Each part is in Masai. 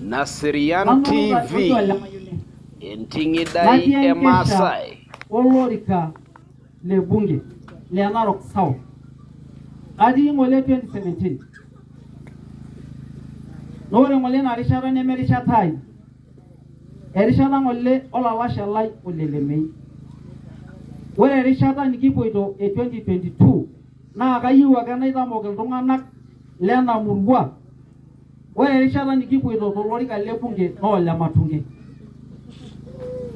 Naserian Nanu TV, Ole Mayune. enting'idai Natii e enkesha Maasai. olorika le bunge le Narok South. Atii ng'ole 2017. Naa ore ng'ole ina rishata neme erishata ai. Erishata ng'ole olalashe lai Ole Lemei. Ore erishata nikipuoito e 2022 naa kayieu ake naitamok iltung'anak lena murua Ore erishata nikipuoito tolorika le bunge naa ole Matunge.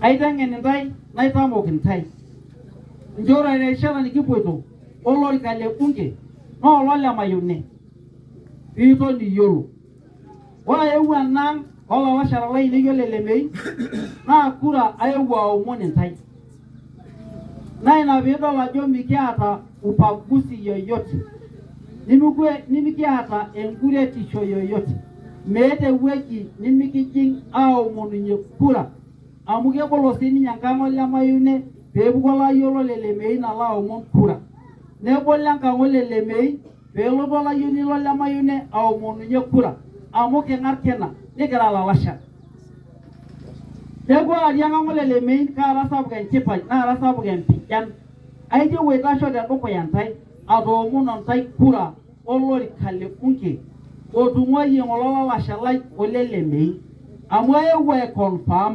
Aiteng'en intae naitamok intae nchere ore erishata nikipuoito olorika le bunge naa olole Mayune piiton iyiolo. Ore aewuo enaang olalashara lainei ole Lemei naa kura aewuo aomon intae. Naa ina piidol ajo mikiata ubaguzi yoyote, nimikiata enkuretisho yoyote. Meeta ewueji nimikijing aomonunye kura amu kebolo siininye enkang o Lemayune peepuku olayioni ole Lemei nalo aomon kura. Nebolo enkang ole Lemei peelotu olayioni lo Lemayune aomonunye kura amu king'ar kina nikira ilalashera. Neeku ore atii enkang ole Lemein kaara sapuk enchipai naara sapuk empijan. Aitieu aitasho te dukuya ntae atoomono ntae kura olorika le bunge otung'uayie ng'ole olalashe lai ole Lemein amu aewuo ai confirm.